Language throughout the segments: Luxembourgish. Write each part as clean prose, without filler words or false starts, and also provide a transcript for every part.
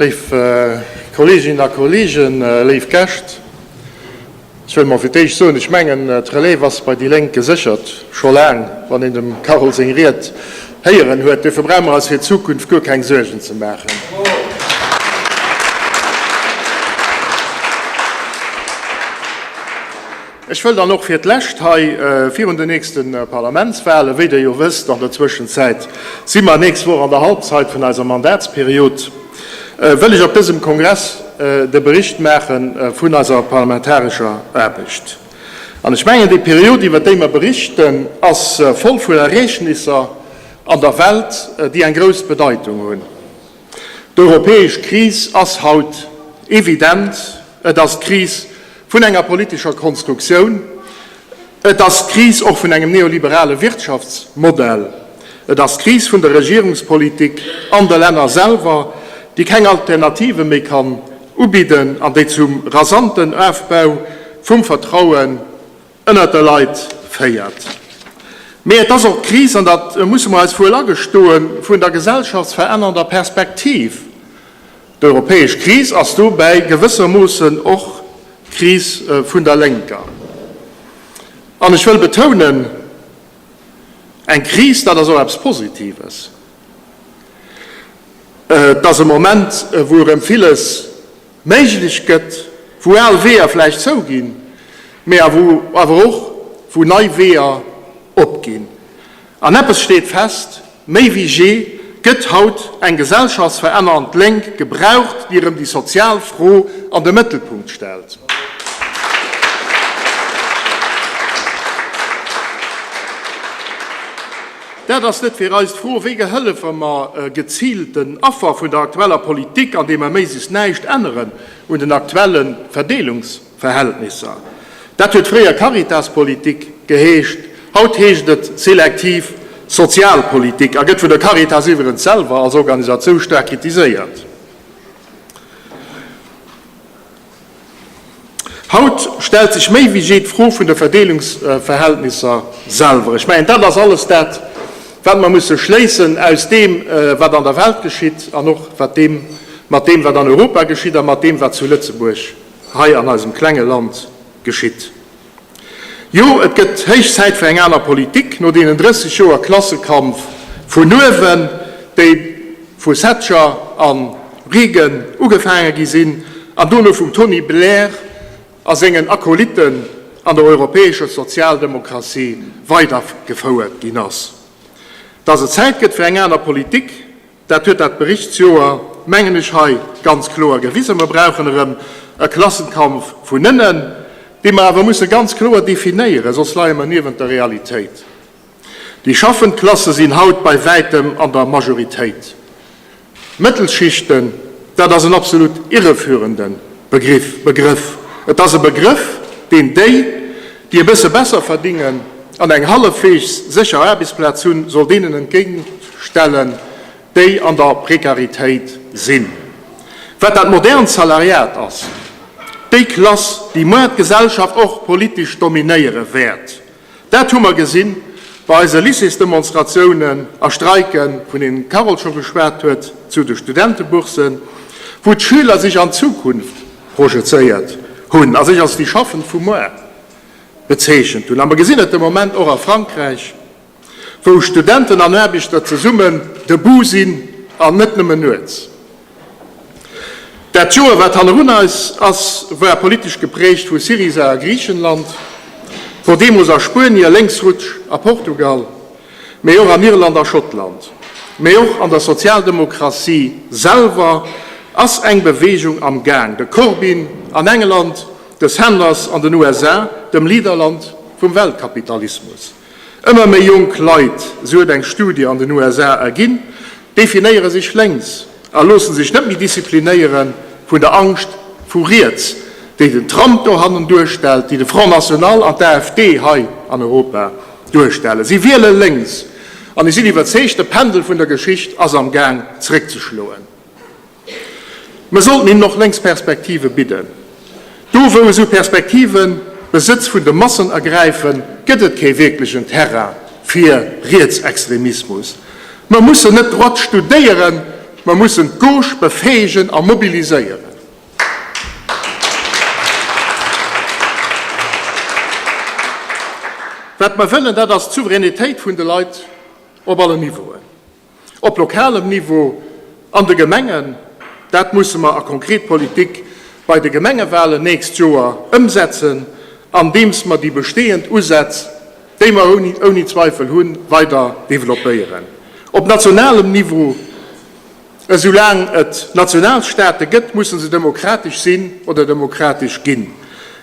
Léif Kolleeginnen a Kolleegen, léif Gäscht, ech wëll mol fir d'éischt soen, ech mengen, d'Relève ass bei déi Lénk geséchert, scho laang, wann een dem Carole seng Ried héieren huet. Duerfir brauche mer eis fir d'Zukunft guer keng Suergen ze maachen. Ech wëll dann och fir d'lescht hei virun den nächste Parlamentswahlen, wéi Der jo wësst, an der Zwëschenzäit si mer nächst Woch an der Halbzeit vun eiser Mandatsperiod, wëll ech op dësem Kongress de Bericht maache vun eiser parlamentarescher Aarbecht. An ech mengen, déi Period, iwwert déi mer berichten, ass voll vun Ereegnisser an der Welt, déi eng grouss Bedeitung hunn. D'europäesch Kris ass haut evident. Et ass d'Kris vun enger politescher Konstruktioun. Et ass d'Kris och vun engem neoliberale Wirtschaftsmodell. Et ass d'Kris vun der Regierungspolitik an de Länner selwer, déi keng Alternative méi kann ubidden an déi zum rasanten Afbau vum Vertrauen ënnert de Leit féiert. Mee et ass och d'Kris, an dat musse mer eis wuel agestoen, vun der gesellschaftsverännernder Perspektiv. D'europäesch Kris ass dobäi gewëssermoossen och d'Kris vun der Lénker. An ech wëll betounen, Eng Kris, dat ass och eppes Positives. Et ass e Moment, wou erëm villes méiglech gëtt, wou al Weeër vläicht zouginn, mee awer och wou nei Weeër opginn. An eppes steet fest, Méi wéi jee gëtt haut eng gesellschaftsverännernd Lénk gebraucht, déi erëm déi sozial Fro an de Mëttelpunkt stellt. Dat ass net fir eis d'Fro, Wéi gehëllefe mer geziilt den Affer vun der aktueller Politik, andeem mer méiglechst näischt änneren un den aktuelle Verdeelungsverhältnisser? Dat huet fréier Caritaspolitik geheescht, haut heescht et selektiv Sozialpolitik a gëtt vun der Caritas iwwerens selwer als Organisatioun staark kritiséiert. Haut stellt sech méi wéi jee d'Fro vun de Verdeelungsverhältnisser selwer. Ech mengen, dat ass alles dat, wat mer musse schléissen aus deem, wat an der Welt geschitt an och wat deem, mat deem, wat an Europa geschitt a mat deem, wat zu Lëtzebuerg hei an eisem klenge Land geschitt. Jo, et gëtt héich Zäit fir eng aner Politik no deenen 30 Joer Klassekampf vun uewen, déi vu Thatcher a Reagan ugefaange gi sinn an dono vum Tony Blair a sengen Akolytten an der europäescher Sozialdemokratie weidergefouert ginn ass. Dass et Zäit gëtt fir eng aner Politik, Dat huet dat Berichtsjoer, mengen ech, hei ganz kloer gewisen. Mer brauchen erëm e Klassenkampf vun ënnen, dee mer awer musse ganz kloer definéieren, soss leie mer niewent der Realitéit. Déi schaffend Klasse sinn haut bei wäitem an der Majoritéit. Mëttelschichten, dat ass en absolut irreführende Begrëff. Et ass e Begrëff, deen déi, déi e bësse besser verdingen an eng hallefweegs sécher Aarbechtsplaz hunn, soll deenen entgéintstellen, déi an der Prekaritéit sinn. Wat dat modernt Salariat ass, déi Klass, déi muer d'Gesellschaft och politesch dominéiere wäert, dat hu mer gesinn bei eise Lycéesdemonstratiounen a Streiken, vun deenen d'Carole scho geschwat huet, zu de Studenteboursen, wou d'Schüler sech an d'Zukunft projezéiert hunn a sech als déi Schaffend vu muer bezeechent hunn. A mer gesinn et de Moment och a Frankräich, wou Studenten an Aarbechter zesummen debout sinn an net nëmmen nuets. Dat Joer, wat hannerun eis ass, war politesch geprägt vu Syriza a Griichenland, Podemos a Spuenie, Lénksrutsch a Portugal, mee och an Irland a Schottland. Mee och an der Sozialdemokratie selwer ass eng Beweegung am Gaang, de Corbyn an England, de Sanders an den USA, dem Leaderland vum Weltkapitalismus. Ëmmer méi jonk Leit, esou huet eng Studie an den USA erginn, definéiere sech lénks a loosse sech net méi disziplinéiere vun der Angscht vu riets, déi den Trump dohannen duerstellt, déi de Front National an d'AfD hei an Europa duerstellen. Si wiele lénks an ech sinn iwwerzeegt, de Pendel vun der Geschicht ass am Gaang zeréckzeschloen. Mer sollten hinnen och lénks Perspektive bidden. Do wou esou Perspektive Besëtz vun de Massen ergräifen, gëtt et kee wierklechen Terrain fir Rietsextremismus. Mer mussen net Droit studéieren, Mer mussen d'Gauche befäegen a mobiliséieren. Wat mer wëllen, dat ass d'Souveränitéit vun de Leit op allen Niveauen. Op lokalem Niveau, an de Gemengen. Dat musse mer a konkret Politik bei de Gemengewahlen nächst Joer ëmsetzen, andeems mer déi bestehend Usätz, déi mer ouni Zweifel hunn, weider developpéieren. Op nationalem Niveau, esoulaang et Nationalstaate gëtt, musse se demokratesch sinn oder demokratesch ginn.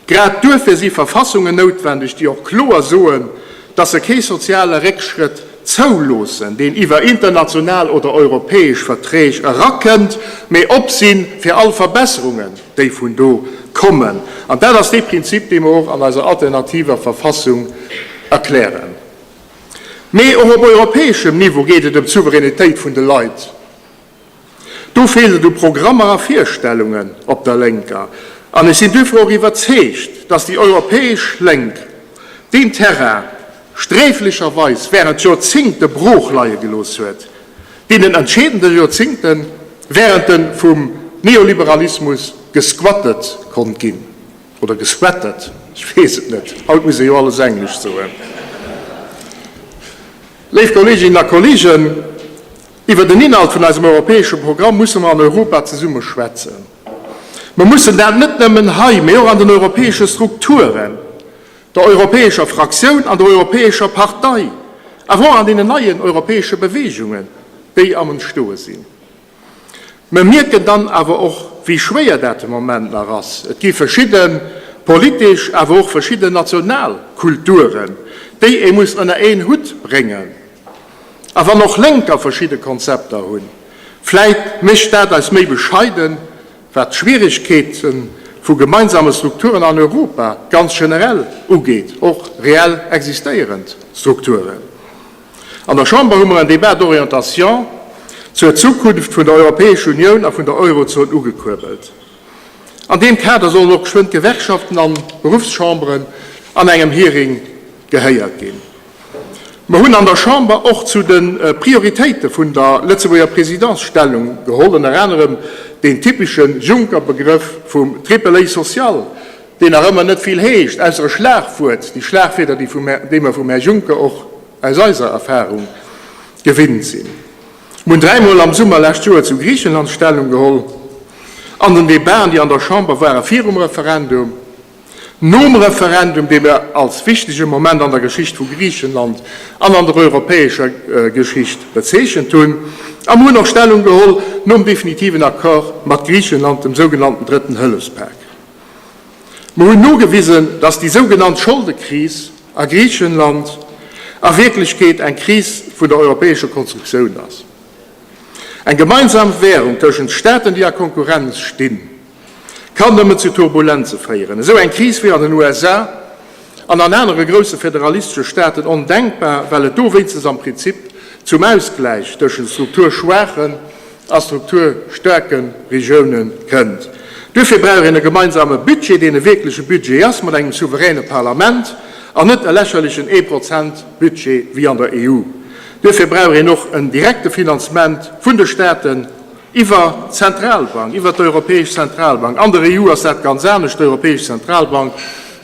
Grad duerfir si Verfassungen noutwendeg, déi och kloer soen, dass se kee soziale Réckschrëtt zouloossen, deen iwwer international oder europäesch Verträg erakënnt, mee op si fir all Verbesserungen, déi vun do kommen. An dat ass dee Prinzip, dee mer och an eiser alternativer Verfassung erklären. Mee och op europäeschem Niveau geet et ëm d'Souveränitéit vun de Leit. Do feelt et u Programmer a Virstellungen op der Lénker. An ech sinn duerfir och iwwerzeegt, dass déi europäesch Lénk deen Terrain sträflecherweis während Joerzingte brooch leie gelooss huet, deenen entscheedende Joerzingten, während e vum Neoliberalismus gesquattet konnt ginn. Oder gesquattet, ech weess et net, haut muss ee jo alles Englesch soen. Léif Kolleeginnen a Kolleegen, Iwwer den Inhalt vun eisem europäesche Programm musse mer an Europa zesumme schwätzen. Mer mussen dat net nëmmen hei, mee och an den europäesche Strukturen, der europäescher Fraktioun an der europäescher Partei, awer och an deenen neien europäesche Beweegungen, déi am Entstoe sinn. Mer mierken dann awer och, wéi schwéier dat de Moment nach ass. Et gi verschidde politesch, awer och verschidden national Kulturen, déi ee muss ënner een Hutt bréngen. A wann och Lénker verschidde Konzepter hunn, vläit mécht dat eis méi bescheiden, wat d'Schwieregkeete vu gemeinsame Strukturen an Europa ganz generell ugeet, och reell existéierend Strukturen. An der Chamber hu mer en Débat d'orientation zur Zukunft vun der Europäesch Unioun a vun der Eurozon ugekuerbelt. An deem Kader sollen och geschwënn d'Gewerkschaften an d'Beruffschamberen an engem Hearing gehéiert ginn. Mer hunn an der Chamber och zu de Prioritéite vun der Lëtzebuerger Présidence Stellung geholl, ënner anerem deen typesche Juncker-Begrëff vum Triple A social, deen nach ëmmer net vill heescht, ausser e Schlagwuert, déi Schlagwierder, déi mer vum Här Juncker och aus eiser Erfahrung gewinnt sinn. Mer hunn dräimol am Summer lescht Joer zu Griichenland Stellung geholl an den Debaten, déi an der Chamber ware virum Referendum, Nom Referendum, dee mir als wichtege Moment an der Geschicht vu Griichenland an an der europäescher Geschicht bezeechent hunn, a mir hunn och Stellung geholl nom definitiven Accord mat Griichenland, dem sougenannten drëtten Hëllefspak. Mir hunn nogewisen, datt déi sougenannt Scholdekris a Griichenland a Wierklechkeet eng Kris vun der europäescher Konstruktioun ass. Eng gemeinsam Währung tëschent Staaten, déi a Konkurrenz stinn, Kann nëmmen zu Turbulenze féieren. Esou eng Kris wier an den USA an an anere grousse federalistesche Staaten ondenkbar, well et do wéinstens am Prinzip zum Ausgläich tëschent strukturschwaachen a strukturstaarke Regioune kënnt. Duerfir brauch een e gemeinsame Budget, deen e wierkleche Budget ass, mat engem souveräne Parlament an net e lächerlechen Ee-Prozent-Budget wéi an der EU. Duerfir brauch een och en direkte Finanzement vun de Staaten Iwwer d'Zentralbank, iwwer d'Europäesch Zentralbank. An der EU ass dat ganz anescht, D'Europäesch Zentralbank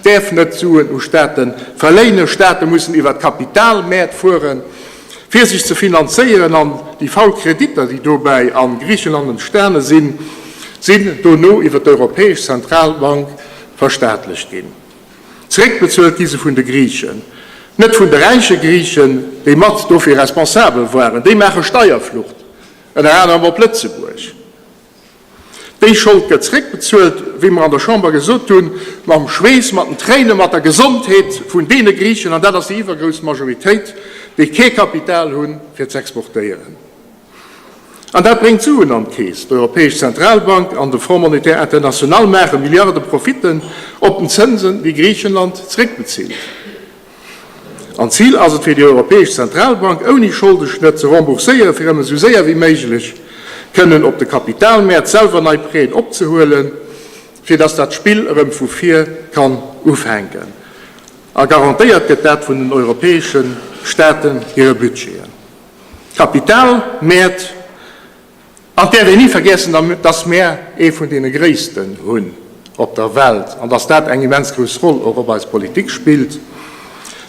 däerf net Suen u Staate verléinen. Staate mussen iwwer d'Kapitalmäert fueren, fir sech ze finanzéieren. An déi faul Kreditter, déi dobäi a Griichenland entstane sinn, sinn dono iwwer d'Europäesch Zentralbank verstaatlecht ginn. Zeréckbezuelt gi se vun de Griichen, net vun de räiche Griichen, déi mat dofir responsabel waren. Déi maache Steierflucht. Ënner anerem op Lëtzebuerg. Déi Schold gëtt zréckbezuelt, wéi mer an der Chamber gesot hunn, mam Schweess, mat den Tréinen, mat der Gesondheet vun deene Griichen, an dat ass déi iwwergrouss Majoritéit, déi kee Kapital hunn, fir z'exportéieren. An dat bréngt Suen an d'Keess. D'Europäesch Zentralbank an de Fonds monétaire international maache Milliarde Profitten op den Zënsen, déi Griichenland zréckbezilt. An d'Zil ass et fir déi Europäesch Zentralbank, ouni Scholdeschnëtt ze rembourséieren, fir erëm esou séier wéi méiglech kënnen op de Kapitalmäert selwer nei Prêten opzehuelen, fir datt dat Spill erëm vu vir kann ufänken. A garantéiert gëtt dat vun den europäesche Staaten hire Budgeten. D'Kapitalmäert. An et däerf een ni vergiessen, dass mär ee vun deene gréissten hunn op der Welt an dass dat eng immens grouss Roll och op eis Politik spillt.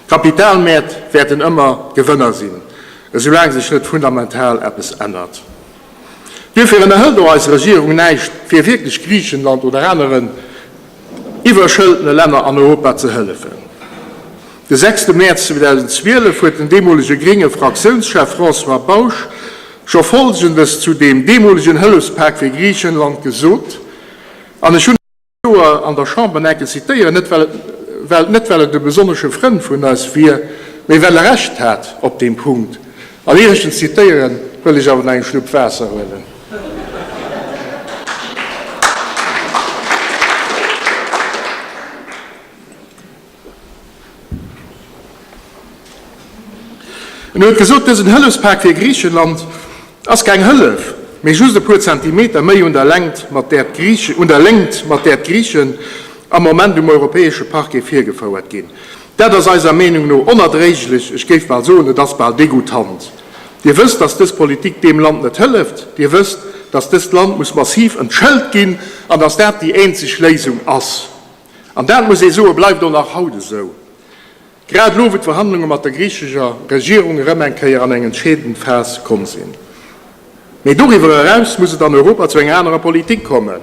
D'Kapitalmäert wäerten ëmmer d'Gewënner sinn, esoulaang sech net fundamental eppes ännert. Duerfir ënnerhëlt och eis Regierung näischt, fir wierklech Griichenland oder aneren iwwerschëltene Länner an Europa ze hëllefen. De sechste Mäerz 2012 huet den deemolege grénge Fraktiounschef François Bausch scho Folgendes zu deem deemolegen Hëllefspak fir Griichenland gesot, an ech hunn et Joer an der Chamber enke zitéieren, net well et net well et e besonnesche Frënd vun eis wier, mee well e Recht hat op deem Punkt. An ier ech en zitéieren, wëll ech awer nach eng Schlupp Waasser huelen. En huet gesot, Dësen Hëllefspak fir Griichenland ass keng Hëllef, mee just e puer Zentimeter méi un der Längt, mat där un der Léngt, mat där d'Griichen am Moment um europäesche Parquet virgefouert ginn. Dat ass eiser Meenung no onerdréiglech, ech géif bal soen, et ass bal degoutant. Dir wësst, dass dës Politik deem Land net hëlleft. Dir wësst, dass dëst Land muss massiv entschëlt ginn an dass dat déi eenzeg Léisung ass. An dat, muss ee soen, bleift och nach haut esou, grad elo, wou d'Verhandlunge mat der griichescher Regierung erëm eng Kéier an eng entscheedend Phas komm sinn. Mee doriwwer eraus muss et an Europa zu enger anerer Politik kommen,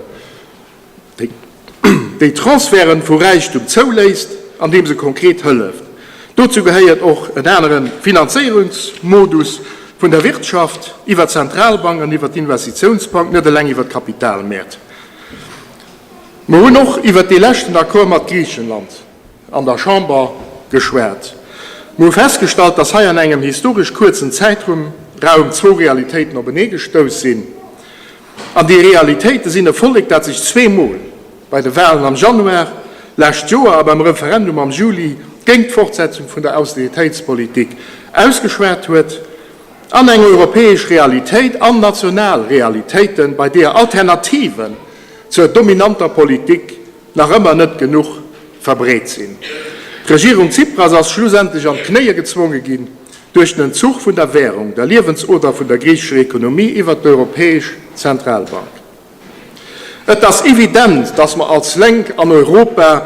déi Transferten vu Räichtum zouléisst, andeem se konkret hëlleft. Dozou gehéiert och en anere Finanzéierungsmodus vun der Wirtschaft iwwer d'Zentralbank an iwwer d'Investitiounsbank, net eleng iwwer d'Kapitalmäert. Mer hunn och iwwert dee leschten Accord mat Griichenland an der Chamber geschwat. Mer hu festgestallt, dass hei an engem historesch kuerzen Zäitraum zwou Realitéiten openee gestouss sinn. An déi Realitéite sinn e Vollek, dat sech zweemol, bei de Wahlen am Januar lescht Joer a beim Referendum am Juli, géint d'Fortsetzung vun der Austeritéitspolitik ausgeschwat huet, an eng europäesch Realitéit an national Realitéiten, bei deeër Alternativen zur dominanter Politik nach ëmmer net genuch verbreet sinn. D'Regierung Tsipras ass schlussendlech an d'Knéie gezwonge ginn duerch den Entzuch vun der Währung, der Liewensoder vun der griichescher Ekonomie, iwwert d'Europäesch Zentralbank. Et ass evident, datt mer als Lénk an Europa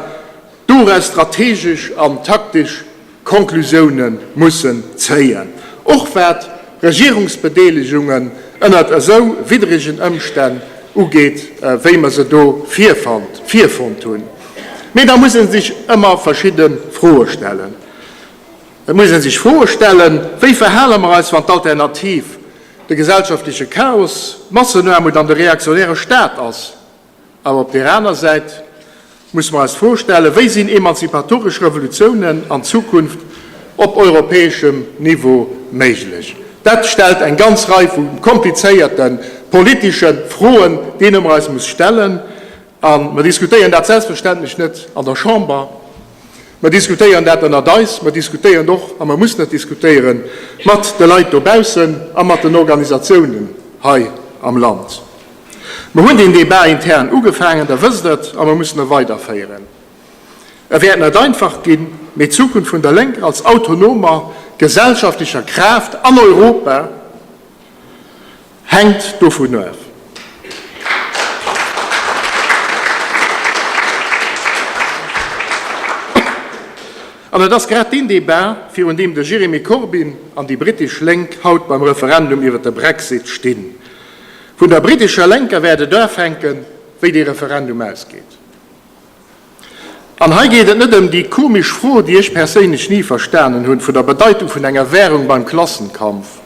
doraus strategesch an taktesch Konklusioune mussen zéien, och wat Regierungsbedeelegungen ënnert esou widdregen Ëmstänn ugeet, wéi mer se do virfonnt hunn. Mee da muss ee sech ëmmer verschidde Froe stellen. Et muss ee sech Froe stellen, Wéi verhale mer eis, wann d'Alternativ de gesellschaftleche Chaos, d'Massenaarmut an de reaktionäre Staat ass? Awer op deer aner Säit musse mer eis d'Fro stellen, Wéi sinn emanzipatoresch Revolutiounen an Zukunft op europäeschem Niveau méiglech? Dat stellt eng ganz Rei vu komplizéierte politesche Froen, deene mer eis muss stellen. A mer diskutéieren dat selbstverständlech net an der Chamber. Mer diskutéieren dat ënnert eis. Mer diskutéieren och, a mer mussen et diskutéieren, mat de Leit dobaussen a mat den Organisatiounen hei am Land. Mer hunn deen Débat intern ugefaangen, Der wësst et, a mer mussen e weiderféieren. E wäert net einfach ginn, mee d'Zukunft vun der Lénker als autonomer gesellschaftlecher Kraaft an Europa hänkt dovun of. An et ass grad deen Débat, virun deem de Jeremy Corbyn an déi brittesch Lénk haut beim Referendum iwwer de Brexit stinn. Vun der brittescher Lénker wäert et ofhänken, wéi dee Referendum ausgeet. An hei geet et net ëm déi komesch Fro, déi ech perséinlech ni verstanen hunn, vun der Bedeitung vun enger Währung beim Klassenkampf,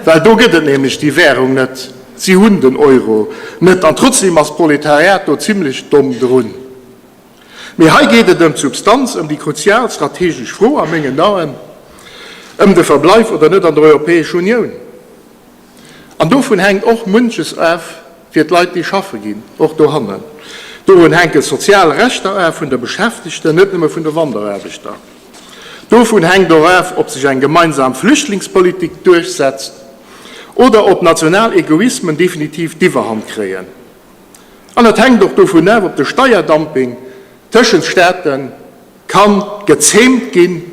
well do gëtt et nämlech déi Währung net, si hunn den Euro net an trotzdem ass d'Proletariat do zimlech domm drun. Mee hei geet et ëm d'Substanz, ëm déi kruzial strategesch Fro a mengen Aen, ëm de Verbleif oder net an der Europäesch Unioun. An dovun hänkt och munches of fir d'Leit, déi schaffe ginn, och dohannen. Dorun hänke sozial Rechter of vun de Beschäftegten, net nëmme vun de Wanderaarbechter. Dovun hänkt och of, ob sech eng gemeinsam Flüchtlingspolitik duerchsetzt oder ob national Egoismen definitiv d'Iwwerhand kréien. An et hänkt och dovun of, ob de Steierdumping tëschent Staaten Kann gezähmt ginn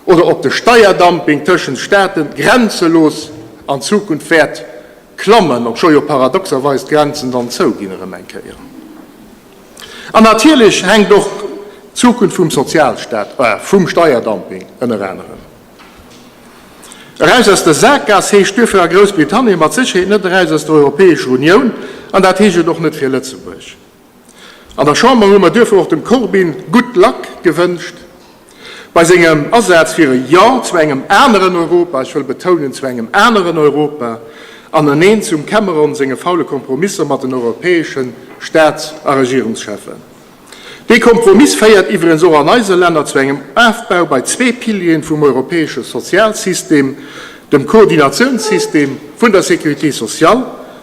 oder ob de Steierdumping tëschent Staaten grenzelos an Zukunft wäert. klammen, obscho jo paradoxerweis d'Grenzen dann zouginn erëm eng Kéier. An natierlech hänkt och d'Zukunft vum Sozialstaat, vum Steierdumping ënner anerem. Eraus aus der Saakgaass heescht duerfir a Groussbritannien mat Sécherheet net eraus aus der Europäescher Unioun, an dat heescht et och net fir Lëtzebuerg. An der Chamber hu mer duerfir och dem Corbyn good luck gewënscht bei sengem Asaz fir e Jo zu engem aneren Europa, ech wëll betounen, zu engem aneren Europa, an e Neen zum Cameron senge faule Kompromisser mat den europäesche Staats a Regierungscheffen. Dee Kompromiss féiert iwwerens och an eise Länner zu engem Afbau bei zwee Pilieren vum europäesche Sozialsystem, dem Koordinatiounssystem vun der Sécurité sociale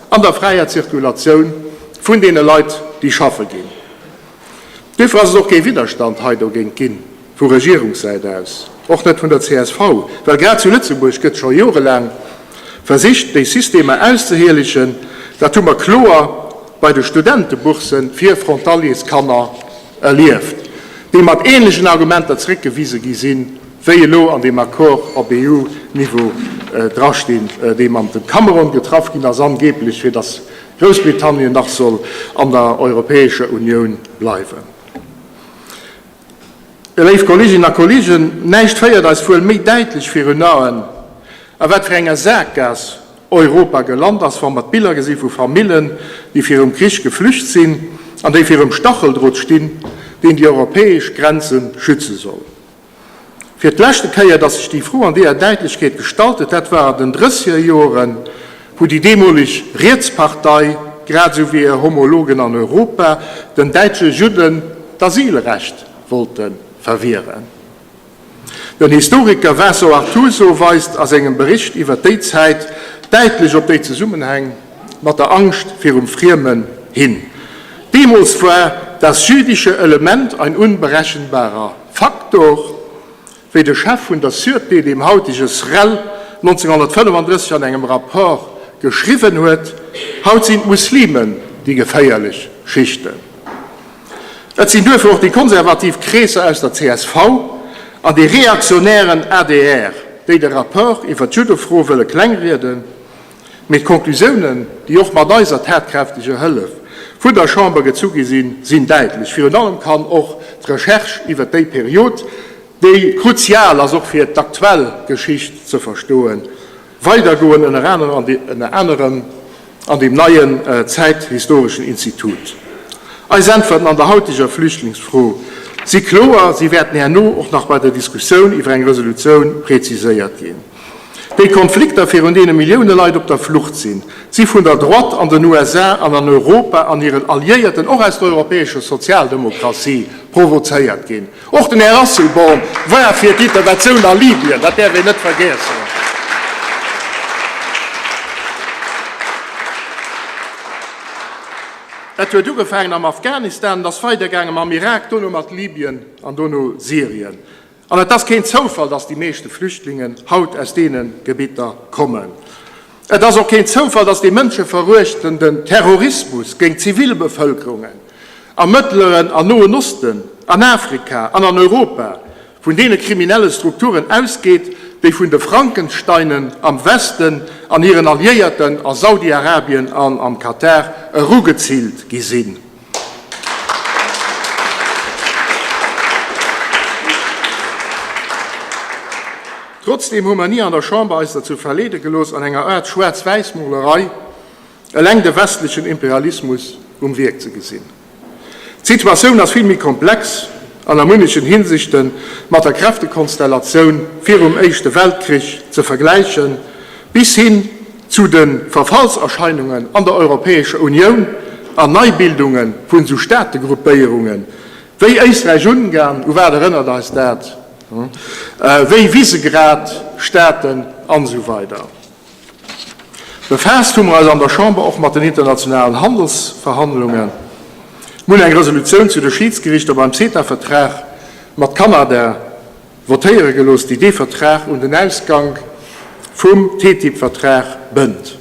an der fräier Zirkulatioun vun deene Leit, déi schaffe ginn. Duerfir ass et och kee Widderstand hei dogéint ginn vu Regierungssäit aus, och net vun der csv, well grad zu Lëtzebuerg gëtt scho jorelaang versicht, déi Systemer auszehielegen. Dat hu mer kloer bei de Studenteboursen fir Frontalierskanner erlieft, déi mat ähnlechen Argumenter zeréckgewise gi sinn, wéi elo an deem Accord op EU-Niveau drastinn, dee mam dem Cameron getraff ginn ass, angeblech fir datt Groussbritannien nach soll an der Europäescher Unioun bleiwen. Léif Kolleeginnen a Kolleegen, näischt féiert eis wuel méi däitlech virun Aen, a wat fir enger Saakgaass Europa gelant ass, wa mer d'Biller gesi vu Famillen, déi virum Krich geflücht sinn an déi virum Stacheldrot stinn, deen déi europäesch Grenze schütze soll. Fir d'leschte Kéier, datt sech déi Fro an deeër Däitlechkeet gestallt huet, dat war an den Drëssegerjoren, wou déi deemoleg Rietspartei, grad esou wéi hir Homologen an Europa, den däitsche Judden d'Asylrecht wollte verwieren. Den Historiker Vincent Artuso weist a sengem Bericht iwwer déi Zäit däitlech op déi Zesummenhäng mat der Angscht virum Friemen hin. Deemools war das jüdische Element ein unberechenbarer Faktor, wéi de Chef vun der Sûreté, dem hautege SREL, 1935 an engem Rapport geschriwwen huet, Haut sinn d'Muslimen déi geféierlech Schichten. Et sinn duerfir och déi konservativ Kreesser aus der csv an dee reaktionären adr, déi de Rapport iwwer d'Juddefro wëlle klengrieden. Mee d'Konklusiounen, déi och mat eiser tatkräfteger Hëllef vun der Chamber gezu gi sinn, sinn däitlech. Virun allem kann och d'Recherche iwwert déi Period, déi kruzial ass och fir d'aktuell Geschicht ze verstoen, weidergoen, ënner anerem an deem neien zäithistoreschen Institut. Eis Äntwerten an der hauteger Flüchtlingsfro si kloer. Si wäerten herno och nach bei der Diskussioun iwwer eng Resolutioun preziséiert ginn. Déi Konflikter, virun deene Millioune Leit op der Flucht sinn, si vun der Droite an den USA an an Europa an hiren Alliéierten, och aus der europäescher Sozialdemokratie, provozéiert ginn. Och den Här Asselborn war fir d'Interventioun a Libyen, dat däerf een net vergiessen. Et huet ugefaangen am Afghanistan, et ass weidergaange mam Irak, dono mat Libyen an dono Syrien. An et ass keen Zoufall, dass déi meeschte Flüchtlingen haut aus deene Gebitter kommen. Et ass och keen Zoufall, dass dee mënscheveruechtenden Terrorismus géint Zivilbevëlkerungen am Mëttleren an Noen Osten, an Afrika an an Europa vun deene kriminelle Strukturen ausgeet, déi vun de Frankensteinen am Westen an hiren Alliéierten a Saudi-Arabien an am Katar erugezillt gi sinn. Trotzdeem hu mer ni an der Chamber eis derzou verleede gelooss, an enger Aart Schwaarz-Wäiss-Molerei eleng de westlechen Imperialismus um Wierk ze gesinn. D'Situatioun ass vill méi komplex an a munnechen Hinsichte mat der Kräftekonstellatioun virum Éischte Weltkrich ze vergläichen, bis hin zu de Verfallserscheinungen an der Europäescher Unioun an Neibildunge vun esou Staategruppéierunge wéi Éisträich-Ungarn, u wat erënnert eis dat, wéi Visegrad-Staaten an esou weider. Befaasst hu mer eis an der Chamber och mat den internationalen Handelsverhandlungen. Mir hunn eng Resolutioun zu de Schiidsgerichter beim CETA-Vertrag mat Kanada votéiere gelooss, déi dee Vertrag un den Ausgank vum TTIP-Vertrag bënnt.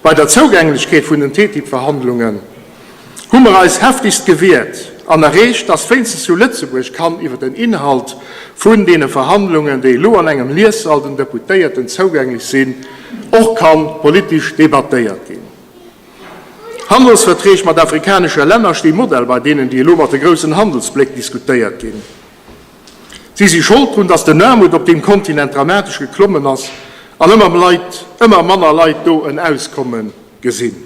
Bei der Zougänglechkeet vun den TTIP-Verhandlungen hu mer eis heftigst gewiert. an erreecht, dass wéinstens zu Lëtzebuerg kann iwwer den Inhalt vun deene Verhandlungen, déi elo an engem Liessall den Deputéierten zougänglech sinn, och kann politesch debattéiert ginn. Handelsverträg mat afrikanesche Länner sti Modell bei deenen, déi elo mat de groussen Handelsbléck diskutéiert ginn. Si si Schold drun, dass den Aarmut op deem Kontinent dramatesch geklommen ass an ëmmer Leit, ëmmer manner Leit do en Auskomme gesinn.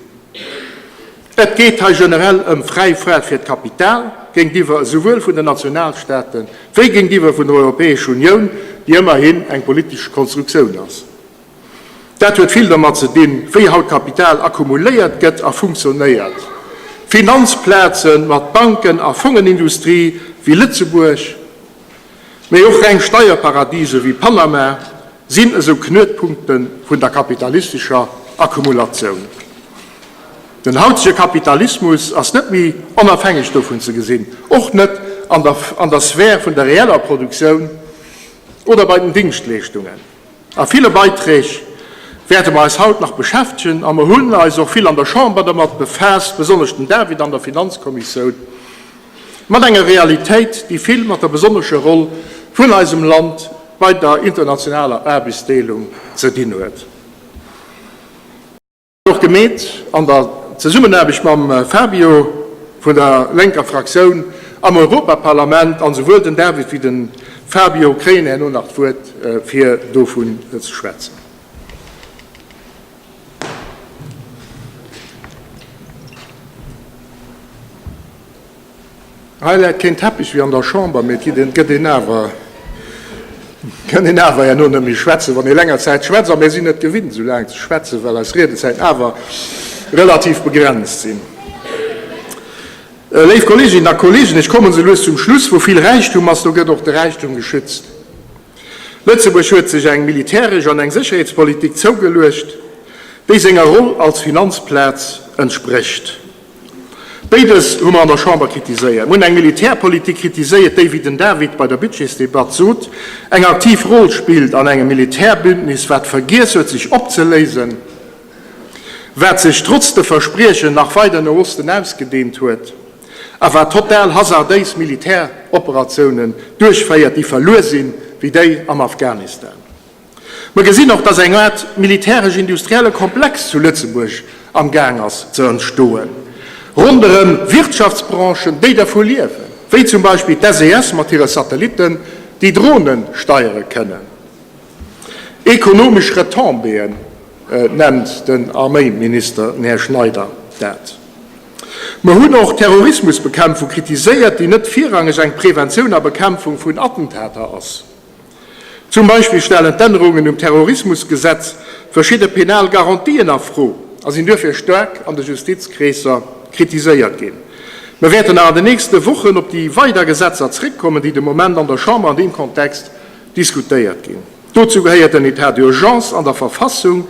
Et geet hei generell ëm fräi Faart fir d'Kapital, géintiwwer esouwuel vun den Nationalstaate wéi géintiwwer vun der Europäesch Unioun, déi ëmmerhin eng politesch Konstruktioun ass. Dat huet vill dermat ze dinn, wéi haut Kapital akkumuléiert gëtt a funktionéiert. Finanzplaze mat Banken a Fongenindustrie wéi Lëtzebuerg, mee och reng Steierparadise wéi Panama sinn esou Knuetpunkte vun der kapitalistescher Akkumulatioun. Den hautege Kapitalismus ass net méi onafhängeg dovun ze gesinn, och net an der Sphär vun der reeller Produktioun oder bei den Dingschtleeschtungen. A ville Beiträg wäerte mer eis haut nach beschäftegen, a mer hunn eis och vill an der Chamber dermat befaasst, besonnesch den David an der Finanzkommissoun, mat enger Realitéit, déi vill mat der besonnescher Roll vun eisem Land bei der internationaler Aarbechtsdeelung ze dinn huet. Och gemeet an der Zesummenaarbecht mam Fabio vun der lénker Fraktioun am Europaparlament. An esouwuel den David wéi den Fabio kréien herno nach d'Wuert fir dovun ze schwätzen. Hei läit keen Teppich wéi an der Chamber, mee et gëtt een awer, kënn een awer herno net méi schwätzen, wann ee länger Zäit schwätzt. A mir sinn net gewinnt, esou laang ze schwätzen, well eis Riedezäiten awer relativ begrenzt sinn. Léif Kolleeginnen a Kolleegen, ech kommen esou lues zum Schluss. Wou vill Räichtum ass, do gëtt och de Räichtum geschützt. Lëtzebuerg huet sech eng militäresch an eng Sécherheetspolitik zougeluecht, déi senger Roll als Finanzplaz entsprécht. Béides hu mer an der Chamber kritiséiert. Mer hunn eng Militärpolitik kritiséiert, déi, wéi den David bei der Budgetsdebatt sot, eng aktiv Roll spillt an engem Militärbündnis, wat vergiess huet, sech opzeléisen, wat sech trotz de Verspriechen nach weider no Osten ausgedehnt huet a wat total hasardéis Militäroperatiounen duerchféiert, déi verluer sinn, wéi déi am Afghanistan. Mer gesinn och, dass eng Aart militäresch-industrielle Komplex zu Lëtzebuerg am Gaang ass ze entstoen, ronderëm Wirtschaftsbranchen, déi dervu liewen, wéi zum Beispill d'SES mat hire Satellitten, déi Drone steiere kënnen. Ekonomesch Retombéeën nennt den Arméiminister, den Här Schneider, dat. Mer hunn och d'Terrorismusbekämpfung kritiséiert, déi net virrangeg eng Preventioun a Bekämpfung vun Attentater ass. Zum Beispill stellen d'Ännerungen um Terrorismusgesetz verschidde penal Garantien a Fro a sinn duerfir staark an de Justizkreesser kritiséiert ginn. Mer wäerten nach an den nächste Wochen op déi weider Gesetzer zréckkommen, déi de Moment an der Chamber an deem Kontext diskutéiert ginn. Dozou gehéiert den État d'urgence an der Verfassung,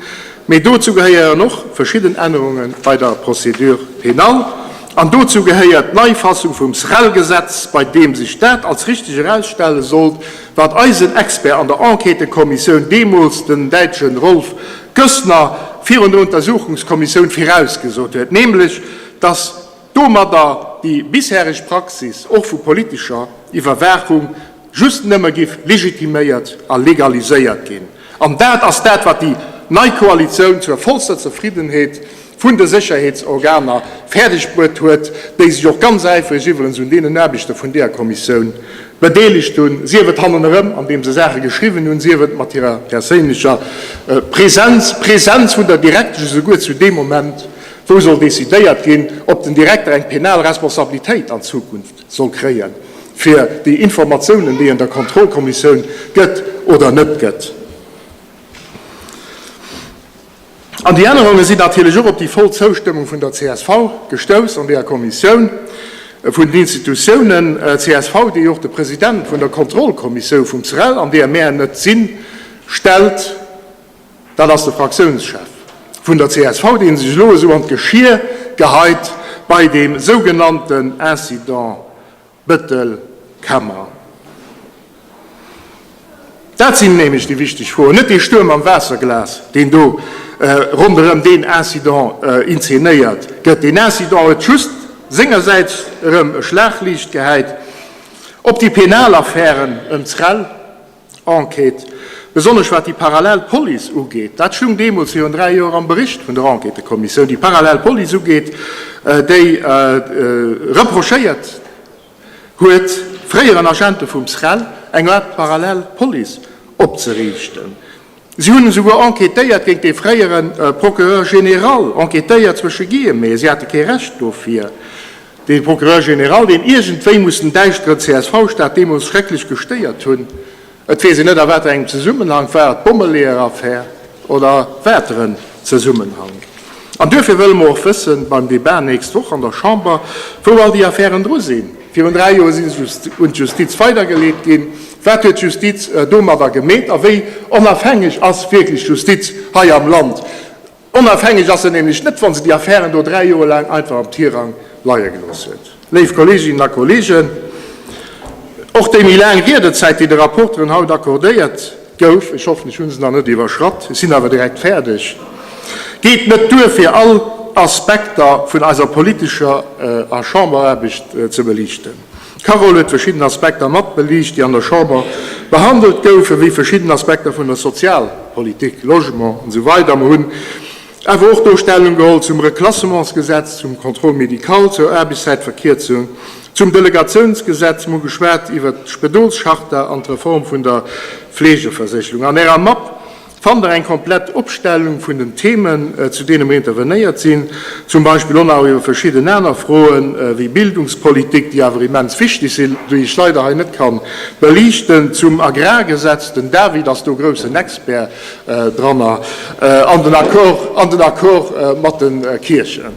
mee dozou gehéieren och verschidden Ännerunge bei der Procédure pénale an dozou gehéiert d'Neifassung vum SREL-Gesetz, bei deem sech dat als richtig erausstelle sollt, wat eisen Expert an der Enquêtëkommissioun deemools, den Däitsche Rolf Gössner, virun der Untersuchungskommissioun virausgesot huet, nämlech dass domadder déi bishereg Praxis och vu politescher Iwwerwaachung just nëmme giff legitiméiert a legaliséiert ginn. An dat ass dat, wat déi nei Koalitioun zur vollster Zefriddenheet vun de Sécherheetsorganer fäerdeg bruet huet, déi sech och ganz äifreg iwwerens un deenen Aarbechte vun deeër Kommissioun bedeelegt hunn, sief et hannenerëm, andeem se Saache geschriwwen hunn, sief et mat hirer perséinlecher Presenz, Presenz vun der Direktesch esouguer zu deem Moment, wou soll decidéiert ginn, ob den Direkter eng penal Responsabilitéit an Zukunft soll kréien, fir déi Informatiounen, déi en der Kontrollkommissioun gëtt oder net gëtt. An déi Ännerunge sinn natierlech och op déi voll Zoustëmmung vun der csv gestouss an deeër Kommissioun vun den Institutiounen. Csv, déi och de President vun der Kontrollkommissioun vum SREL, an deeër mär net sinn, stellt. Dat ass de Fraktiounschef vun der csv, dee sech elo esou an d'Geschier geheit bei deem sougenannten Incident Bëttel-Kemmer. Dat sinn nämlech déi wichteg Froen, net dee Stuerm am Waasserglas, deen do ronderëm deen Incident inzenéiert gëtt. Deen Incident huet just. Sengersäits erëm e Schlagliicht gehäit op déi penal Affären ëm d'SREL Enquête, besonnesch wat déi parallel Police ugeet. Dat stung deemools virun 3 Joer am Bericht vun der Enquêtëkommissioun, déi parallel Police ugeet, déi reprochéiert huet, fréieren Agente vum SREL eng Art parallel Police opzeriichten. Si hunn esouguer enquêtéiert géint dee fréiere Procureur général, enquêtéiert zwësche Guillemeten, si hate kee Recht dofir, dee Procureur général, deen iergendwéi muss den däischteren CSV-Staat deemools schrecklech gestéiert hunn. Et weess een net a wat engem Zesummenhank, war et d'Bommeleeër-Affär oder wateren Zesummenhank. An duerfir wëlle mer och wëssen, beim Débat nächst Woch an der Chamber, wou all déi Affären dru sinn. Virun 3 Joer si se un d'Justiz weidergeleet ginn. Wat huet d'Justiz domadder gemeet a wéi onafhängeg ass wierklech d'Justiz hei am Land? Onafhängeg ass se nämlech net, wa se déi Affären do 3 Joer laang einfach am Tirang leie gelooss huet. Léif Kolleeginnen a Kolleegen, och déi méi laang Riedezäit, déi de Rapporteren haut accordéiert gouf, ech hoffen, ech hu se nach net iwwerschratt, ech sinn awer direkt fäerdeg, geet net duer, fir all Aspekter vun eiser politescher a Chamberaarbecht ze beliichten. D'Carole huet verschidden Aspekter mat beliicht, déi an der Chamber behandelt goufen, wéi verschidden Aspekter vun der Sozialpolitik, Logement an esou weider. Mer hunn awer och do Stellung geholl zum Reklassementsgesetz, zum Contrôle médical, zur Aarbechtszäitverkierzung, zum Delegatiounsgesetz. Mer hu geschwat iwwert d'Spedolscharta an d'Reform vun der Fleegeversécherung. An Ärer Mapp Fannt der eng komplett Opstellung vun den Themen, zu deene mer intervenéiert sinn, zum Beispill och nach iwwer verschidden aner Froen, wéi Bildungspolitik, déi awer immens wichteg sinn, déi ech leider hei net kann beliichten, zum Agrargesetz, den David ass do groussen Expert dranner, an den Accord, an den Accord mat de Kierchen.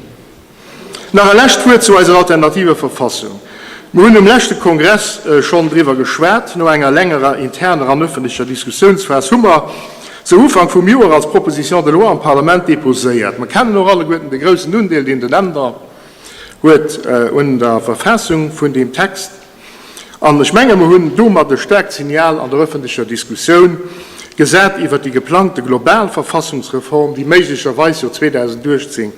Nach e lescht Wuert zu eiser alternativer Verfassung. Mir hunn um leschte Kongress schonn driwwer geschwat. No enger längerer interner an öffentlecher Diskussiounsphas hu mer se Ufank vum Joer als Proposition de loi am Parlament deposéiert. Mer kennen och alleguerten de groussen Undeel, deen den Änder huet un der Verfassung vun deem Text. An ech menge mer hunn domat e staarkt Signal an der öffentlecher Diskussioun gesat iwwert déi geplangte global Verfassungsreform, déi méiglecherweis jo 2018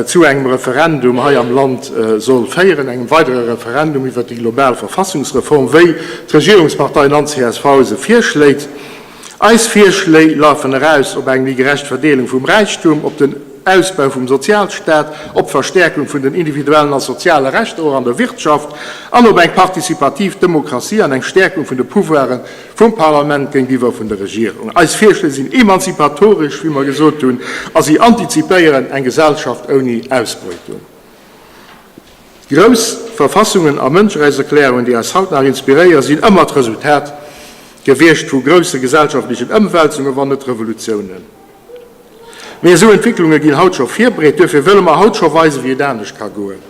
zu engem Referendum hei am Land soll féieren, engem weidere Referendum iwwert déi global Verfassungsreform, wéi d'Regierungsparteien an d'CSV se virschléit. Eis Virschléi lafen eraus op eng méi gerecht Verdeelung vum Räichtum, op den Ausbau vum Sozialstaat, op d'Verstäerkung vun den individuellen a soziale Rechter och an der Wirtschaft an op eng participativ Demokratie an eng Stäerkung vun de Pouvoire vum Parlament géintiwwer vun der Regierung. Eis Virschléi sinn emanzipatoresch, wéi mer gesot hunn, a si antizipéieren eng Gesellschaft ouni Ausbeutung. Grouss Verfassungen a Mënscherechtserklärungen, déi eis haut nach inspiréieren, sinn ëmmer d'Resultat gewiescht vu grousse gesellschaftlechen Ëmwälzungen, wann net Revolutiounen. Mee esou Entwécklunge ginn haut scho virbereet. Duerfir wëlle mer haut scho weisen, wéi et anescht ka goen.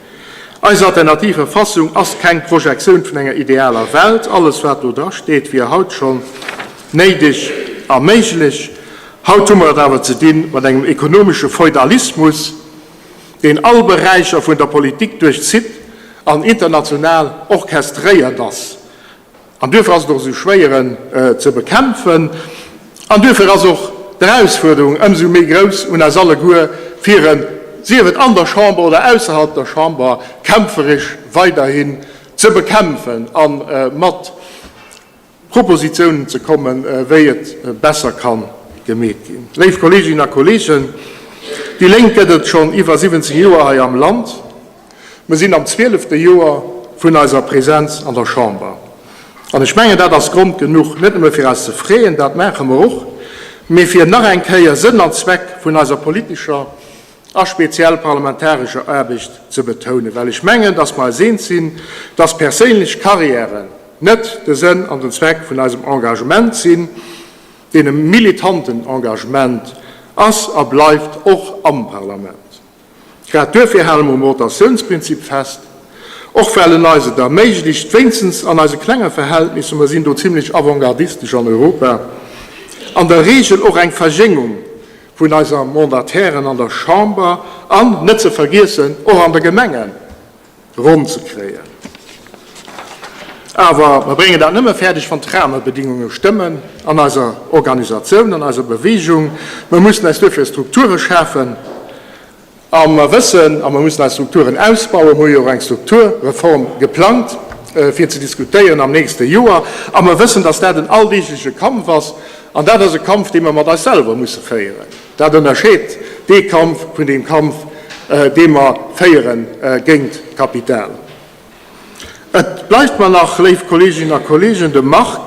Eis alternativ Verfassung ass keng Projektioun vun enger idealer Welt. Alles, wat do drasteet, wier haut schonn néideg a méiglech. Haut hu mer et awer ze dinn mat engem ekonomesche Feudalismus, deen all Beräicher vun der Politik duerchzitt an international orchestréiert ass. An duerfir ass et och esou schwéier, en ze bekämpfen. An duerfir ass och d'Erausfuerderung ëmsou méi grouss un eis alleguer, fir en, sief et an der Chamber oder ausserhalb der Chamber, kämpferesch weiderhin ze bekämpfen a mat Propositionen ze kommen, wéi et besser ka gemeet ginn. Léif Kolleeginnen a Kolleegen, déi Lénk gëtt et schonn iwwer 17 Joer hei am Land. Mer sinn am zwielefte Joer vun eiser Präsenz an der Chamber. An ech mengen, dat ass Grond genuch, net nëmme fir eis ze freeën, dat maache mer och, mee fir nach eng Kéier Sënn an Zweck vun eiser politescher a speziell parlamentarescher Aarbecht ze betounen, well ech mengen, dass mer eis eens sinn, dass perséinlech Karriären net de Sënn an den Zweck vun eisem Engagement sinn, deen e militanten Engagement ass a bleift, och am Parlament. Grad duerfir hale mer um Rotatiounsprinzip fest, och well en eis et erméiglecht, wéinstens an eise klenge Verhältnisser, mer sinn do zimlech avantgardistesch an Europa, an der Regel och eng Verjéngung vun eiser Mandatairen an der Chamber an, net ze vergiessen, och an de Gemengen ronn ze kréien. Awer mer bréngen dat nëmme fäerdeg, wann d'Rahmebedingunge stëmmen an eiser Organisatioun, an eiser Bewegung. Mer mussen eis duerfir Strukture schafen. A mer wëssen, a mer mussen eis Strukturen ausbauen, mer hu jo och eng Strukturreform geplangt fir ze diskutéieren am nächste Joer, a mer wëssen, dass dat en alldeegleche Kampf ass, an dat ass e Kampf, dee mer mat eis selwer musse féieren. Dat ënnerscheet dee Kampf vun deem Kampf, dee mer féiere géint d'Kapital. Et bleift mer nach, léif Kolleeginnen a Kolleegen, dem Marc,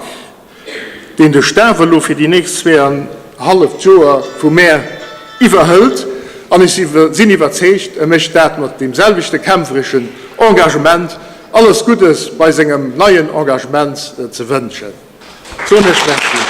deen de Staf elo fir déi nächst zweeanhalleft Joer vu mär iwwerhëlt, an ech sinn iwwerzeegt, e mécht dat mat deem selwechte kämpfereschen Engagement, alles Guddes bei sengem neien Engagement ze wënschen. Soen ech Merci.